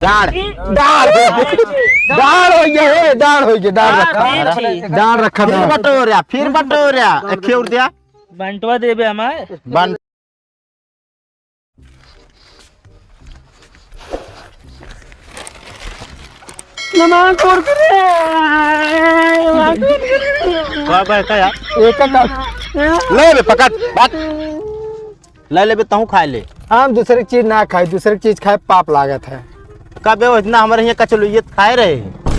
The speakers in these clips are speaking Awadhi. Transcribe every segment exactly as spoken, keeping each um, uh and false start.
डाँड़। डाँड़ होइ गए। डाँड़ होइ गए, हे, डाँड़ होइ गए, डाँड़ रखा। डाँड़ रखा, फिर डाँड़। बटोर्या, फिर बटोर्या। एक और दिया। बंटवा देबे हमार। बंट। नमाज पढ़ के रे। का बा, का यार? एक का। ले बे, पकड़, बात। ले ले बे, तहूँ खाए ले। हम दूसरे की चीज ना खाए, दूसरे की चीज खाए पाप लागत है। कबे वो इतना हमारे यहाँ कचलुइयत खाए रहे?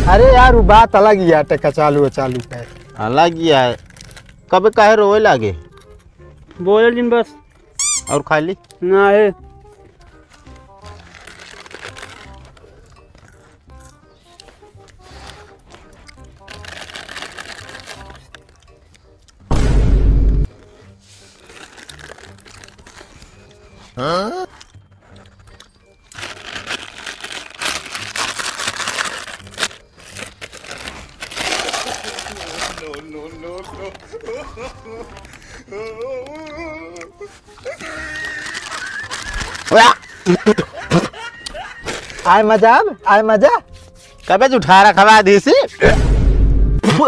अरे यार, वो बात अलग ही आटे, कचालू वचालू पे। अलग ही है। कबे काहे रोए लागे? बोले जिन बस। और खा ली? ना है। आए मजा, अब आए मजा। कबे जुठारा खवा दी सी।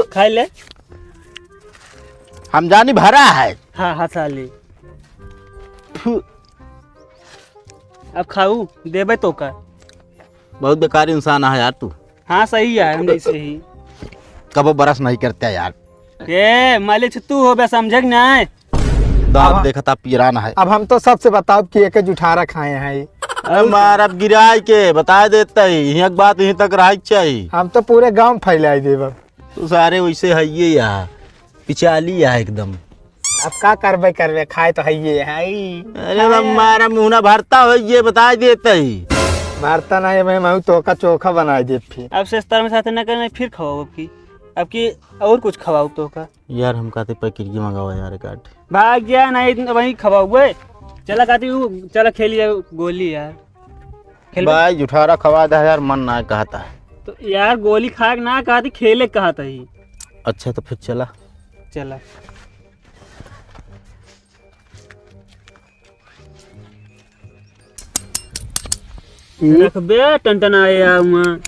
खाई ले। हम जानी भरा है। हाँ, हाँ, साली। फु। अब खाऊ, देबे तो का। बहुत बेकार इंसान है यार तू। हाँ, सही है, हम जैसे ही। कबो बरस नहीं करते यार। ए, मालिक से तू हो बे, समझे कि नहीं? दाँत अब देखता पीरान है। अब हम तो सबसे बताओ कि एक जुठारा खाए हैं। अरे मार, अब गिराई के बता देता ही, यहाँ की बात यहीं तक रही चाहिए। हम तो पूरे गांव में फैलाई देब। तू सारे वैसे है ये यार, पिचाली है एकदम। अब का करबे, करबे, खाए तो है ये है। अरे अब हमारा मुहना भरता हो, ये बता देता ही। भरता नहीं भाई, मैं तो का चोखा बना दे फिर। अब से स्तर में साथ न करना, फिर खवाओ अब की, अब की और कुछ खवाओ तो का। यार, हम कहते पैकेट की मंगावा यार, काट। भाग जा, नहीं तो वहीं खवाओ बे। चला कहती हूँ, चला खेली जाए गोली यार। खेल बे। भाई, जुठारा खवा दे यार, मन ना कहता है। तो यार, गोली खाए के ना कहती, खेले कहता ही। अच्छा, तो फिर चला। चला। ई रखबे टनटनाए आ हुआ।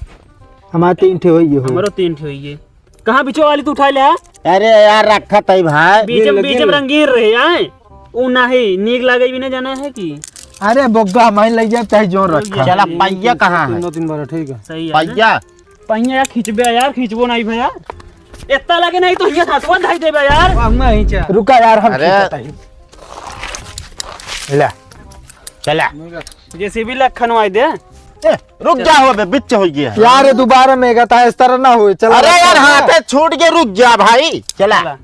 हमारे तीन ठे होइए हो। हमरो तीन ठे होइए। कहाँ बिचो वाली तू उठा ले आ? अरे यार, रखा तई भाई। बीच में, गिर, बीच में गिर। रंगीन रहे आए। ऊ नहीं, नीक लागे भी नहीं जाना है कि। अरे बोग्गा, हमारे लग जाए चाहे जोन रखा। चला, पहिया कहाँ है? तीन, दो, तीन बार, ठीक है। सही है ना? पहिया। पहिया यार खींचबे यार, खींचबो नहीं भैया। इतना लगे नहीं तो हिया सासुआ धई देबे यार। वाह, मैं ही चा। रुका यार, हम अरे। खींचत हई। ले, चला। जेसीबी लखनवाई दे। ए, रुक जा हो बे, बिच हो गया। यार, ये दोबारा में गता है, इस तरह ना होए। चला, अरे यार, चला। हाथे छूट के रुक जा भाई। चला। चला।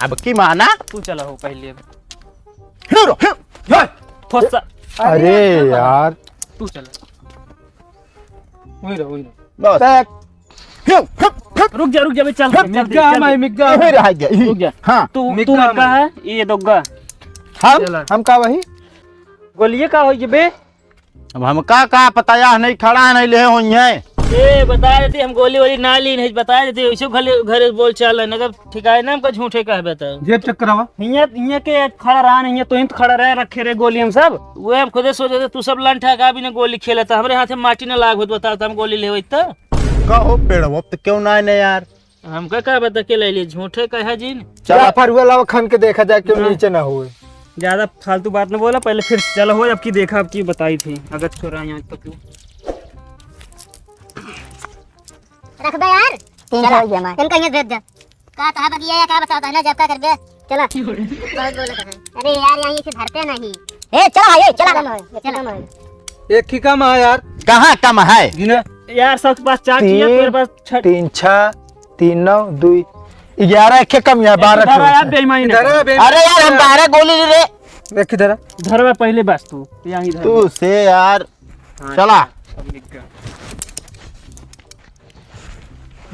अब की माना? तू चला हो पहले। हीरो, हीरो। थोसा। अरे यार। तू चला। वही रहो, वही रहो। बस। बैक। हियो, हिप, हिप। रुक जा, रुक जा बे, चल, हिप, चल, मिग्गा चल, हम चल। आए, मिग्गा। यही रह गया, यही। रुक जा। हाँ। तू, मिग्गा तू हम। मिग्गा है, ये दोग्गा। हम, चला। हम का वही? गोलिये का होई बे? अब हमका का पता, या नहीं खड़ा है, नहीं ले होई है। ए, बता देती, हम गोली वोली ना ली, नहीं बता देती, वैसे घरे, घरे बोल चाल है, ना तो ठिकाए ना हमका झूठे कहबे तो। जेब चेक करावा। हियाँ, हियाँ के खड़ा रहा, हियाँ तो हिंत खड़ा रहे, रखे रहे गोली हम सब। वो हम खुदे सोचे थे, तू सब लंठा का भी ना गोली खेले, तो हमरे हाथे माटी ना लाग होत, बता, तो हम गोली लेवे तो। का हो पेड़वा, अब तो क्यों ना आए ने यार? हमका का बता के ले लिए, झूठे कहे जिन। चला। या फरुआ लावा खन के देखा जाए, क्यों ना। नीचे ना होए। ज्यादा फालतू बात ना बोला, पहले फिर चला हो, अब की देखा, अब की बताई थी, अगर छोरा यहाँ तो क्यों। रख दे यार। तीन चला। सौ रुपया हमारे। इनका यहाँ भेज दे। का कहा बगिया या का बताता है ना, जब का करबे? चला। बहुत बोलत है। अरे यार, यहाँ इसे धरते नहीं। ए, चला भाई, ए, चला। चला भाई, चला भाई। एक ही कम है यार। कहाँ कम है? गिना। यार, सबके पास चार चीज है, तीन, तेरे पास छठ। तीन छः, तीन नौ, दुई, ग्यारह, एक कम है, बारह इधर आ यार, ठो। बेईमानी ना इधर आ, कर। बेईमानी। अरे यार, हम बारह गोली ले रहे। एक इधर आ। धर बे पहले बस तू, यहाँ इधर। तू से यार, हाँ, चला। अब निकल।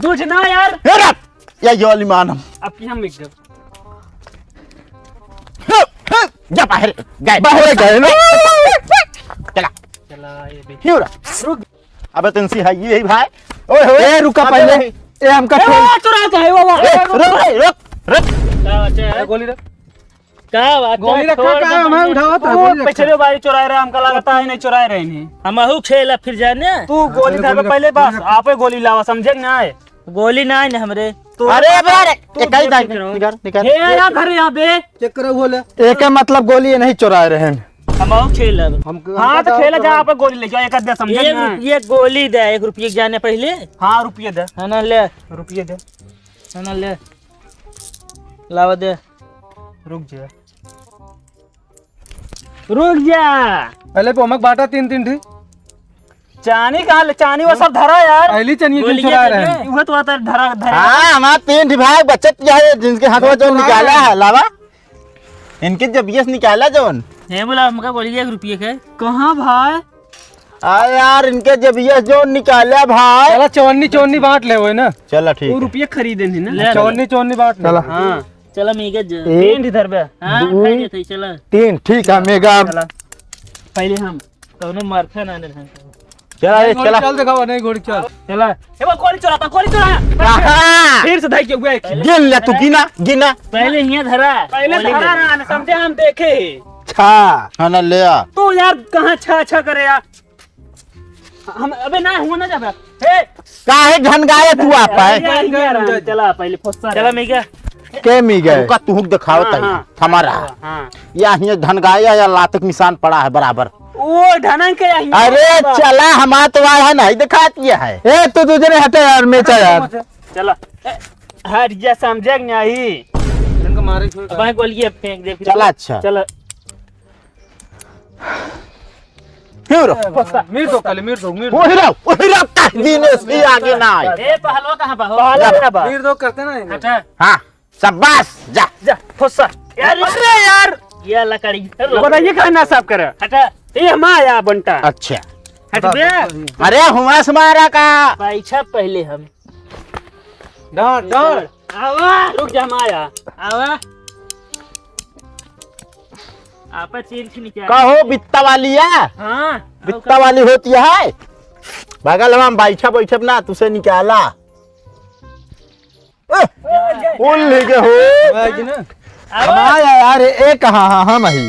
दूध ना यार। ए रख, या यो वाली मान हम। अब की हम निकल। जा बाहर, गए। बाहर गए ना। चला। चला, ये भी। क्यों रहा? रुक। अबे तुमसी है ये ही भाई। ओए होए। ए, रुका अबे पहले। भाई। ए, हमका ए, ठेल। वो चुरा के है, वो, वो, ए, वो, वो। रुक, रुक, रुक। क्या बात है? ए, गोली रख। का बात गोली है? रखा छोड़ का दे है? हमें पहले। उठावा था, वो गोली रखा। पिछले बारी चुराए रहे, हमका लगता है नहीं चुराए रहे नहीं। हमहू खेला फिर जाने। तू गोली हाँ, धर गोली पहले रख, बस, गोली रख। आपे गोली लावा, समझे कि ना है? गोली ना है ना हमरे। तू अरे बे, अरे, तू ये कहीं देख दाई, के रहो। निकाल, निकाल। हे यार, घर यहाँ पे। चेक करो, वो ले। एके मतलब गोली ये नहीं चुराए रहे हैं। हमहू खेलब। हम हाँ, तो खेला जा, आप गोली ले जाओ, एक आध दे, समझे एक ना? रुपये गोली दे, एक रुपये के जाने पहले। हाँ, रुपये दे। है ना, ले। रुपये दे। है ना, ले। लावा दे। रुक जा। रुक जा। पहले पोमक बांटा तीन तीन ठी। चानी कहाँ ले? चानी वो सब धरा यार। पहली चनिए क्यों गोलियां चुरा दे रहे दे। हैं? उहे तो आता है धरा, धरा। हाँ, हमार तीन ठी भाई बचत क्या है, जिनके हाथ में जो चुरा निकाला रहे हैं। है, लावा। इनके जब यस निकाला जौन। हे बोला, हमका गोली एक रुपये के। कहाँ भाई? आ यार, इनके जब यस जौन निकाला भाई। चला, चवन्नी, चवन्नी बांट ले, वो है ना? चला, ठीक वो है। रुपये खरीदे नहीं ना? ले। चवन्नी, चवन्नी बांट ले। चला। हाँ। चला, मीगे ज-, एक, तीन इधर बे। हाँ, दुई, खाई देते, चला। तीन, ठीक है, मेगा। चला। पहले हम, कौनो मारफे ना ने ढंग से। चला, ए, गोली चला। चल, दिखावा, नहीं, गोली चल। चला। ए, वो गोली चलाता, गोली चला। कहाँ? फिर से धई के हुए। गिन ले तू, गिना, गिना। पहले हियाँ धरा। पहले गोली धरा दे। रहा, समझे, हम देखे। छा। हाँ ना, ले आ। तू यार, कहाँ छा, छा करे यार? हम, अबे ना, हुआ ना जाबे। हे! काहे घनगाए तू आप है? अरे यार, यार, चला पहले फुस्सा चला, रहा। मैं क्या? के मी गए? रुका, तू हुक दिखाओ हाँ, ताई। हाँ। हमारा। हाँ। या हियाँ घनगाए या लात के निशान पड़ा है बराबर। ओ, धनन के या हियाँ अरे, बा। चला, हमार तो वाला है, नहीं दिखाती है। ए, तू दूसरे हटे यार, मेचा यार। चला। ए, हट जा, समझे कि नहीं? इनका मारे छोड़। अब गोलियां फेंक दे फिर। चला, अच्छा। चला। क्यों रो? मीर दो, कल मीर दो, मीर दो। वही रहो, वही रहो, कह दीने से आगे ना आए। ए, पहलवा कहाँ बा हो? पहलवा कहाँ बा? मीर दो करते ना इन्हें। हटा। हाँ, शाबाश, जा। जा, फुस्सा। यार, अरे यार। ये लकड़ी। बताइए कहाँ ना साफ करे? हटा। ये हम आया बंटा। अच्छा। हट बे। अरे, हुआ से मारा का? पैसा पहले हम। डांट, डांट। आवा। रुक जा, हम आया। आवा। आपा चीर के निकाल। कहो, बित्ता वाली है? हाँ। बित्ता वाली होती है? बगल में बैठा, बैठब ना, तुसे निकाला। ए, उल्ली के हो। आवा कि ना? आवा। हमारा यार, ए, ए कहाँ, हाँ, हम ही।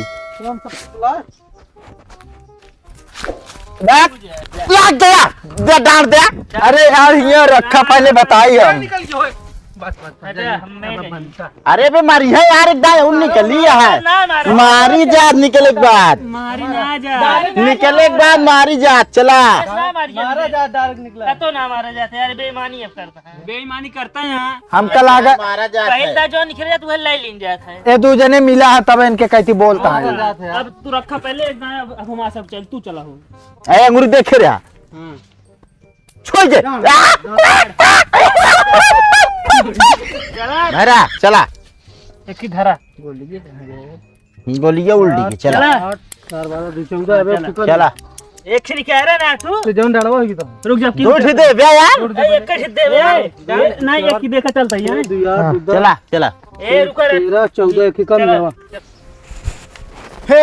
लाग, लाग गया। दे, डाल दे। अरे यार, ये रखा, पहले बताई हम। निकल गया, ओए। बस, बस, बस, अरे, जा, हम नहीं अब नहीं। बनता। अरे बे, मारी है यार, एक दाएं उन निकली है। ना, ना, ना। मारी जात निकले के बाद। मारी ना जा। निकले के बाद मारी जात, चला। ना मारी जात। मारा जात, डायरेक्ट निकला। कतो ना मारा जात यार, बेईमानी अब करता है। बेईमानी करता है यहाँ। हमका लागा मारा जात पहले है। दा जो निकल जात, वह ले लीन जात है। ए, दू जने मिला है, तब इनके कहती बोलता है। अब तू रखा पहले, एक दाएं, अब, अब हमारे सब चल, तू चला हो। ए, अंगूरी देखे रहा। हाँ। छोड़ दे। चला। धरा, चला। एक ही धरा। गोलियां उल्टी के, चला। चला। आठ, चार, बारह, दो, चौदह, अबे चला। चुका चला। एक ही कह रहा ना तू। तो जौन डरवा होगी तो। रुक जा, दो ठे दे बे यार। ए, एक ही दे बे। ए, नहीं, एक ही देखा चलता है। दो यार, हाँ। दो दस। चला, चला। ए, रुको रे। तेरह, चौदह, एक ही कम चला। लेवा। हे,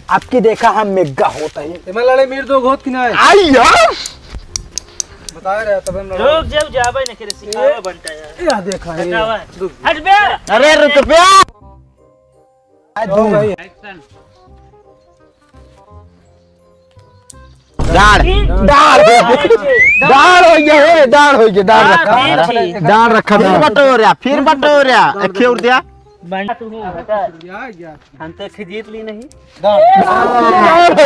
आपकी देखा हम मेगा होता है। एमे लड़े मीर दो घोत की ना है। आई यार। बता रहे तब हम लड़े। रुक जाओ, जाबे न करे, सिखावा बनता यार। या देखा है। हटावा। रुक। हट बे। अरे रुक बे। आ, दो। डाढ़, डाढ़ हो गया। डाढ़ हो गया, ए, डाढ़ हो गया, डाढ़ रखा। डाढ़ रखा। फिर बटोरा, फिर बटोरा। एक और दिया। बंटा तू हूँ, हटा। हम तो एक जीत ली नहीं। डाढ़ हो गया।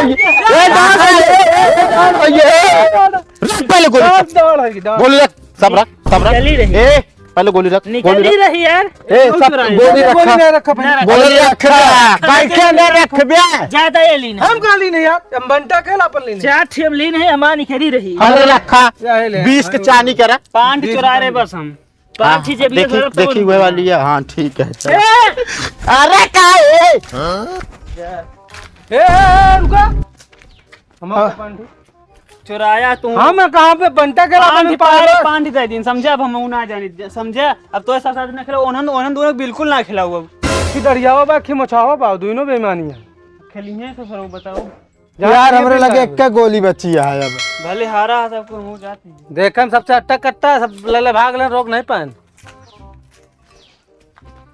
ए, डाढ़ हो गया, ए, ए, डाढ़ हो गया, ए। रख पहले गोली। डाढ़, डाढ़ हो गया, डाढ़। गोली रख। सब रख, सब रख। निकली रही। ए, पहले गोली रख, निकली गोली रख। रही यार। ए, सब गोली रखा। गोली नहीं रखा पहले। गोली रख। काहे के नहीं रखबे? ज्यादा ये ली ना। हम कहाँ ली नहीं यार? हम बंटा के ला अपन ली नहीं। चार ठे हम ली नहीं, हमार निकली रही। अरे रखा। बीस के चानी करा। पाँच चुरा रहे बस हम। पाँच ही जेब में देखी, धरब तो देखी हुए वाली है। हाँ, ठीक है, चल। ए! अरे का है? ए, ए, रुका। हमारे हाँ। पाँच ठे। चुराया तू। हम कहाँ पे बंटा के ला पाँच पाँच पाँच पाँच दे दिन, समझे? अब हम ना जानी, समझे? अब तो ऐसा साथ ना खेला, उन्हन, उन्हन दोनों बिल्कुल ना खेला हुआ। कि दरियावा बा, कि मछावा बा, दोनों बेईमानी है। खेली है तो सर, बताओ। यार, हमरे लगे एक गोली बची है अब। भले हारा है सबको, मुँह जाती है। देखन सबसे अट्टा कट्टा, सब लले भाग ले, रोक नहीं पाएन।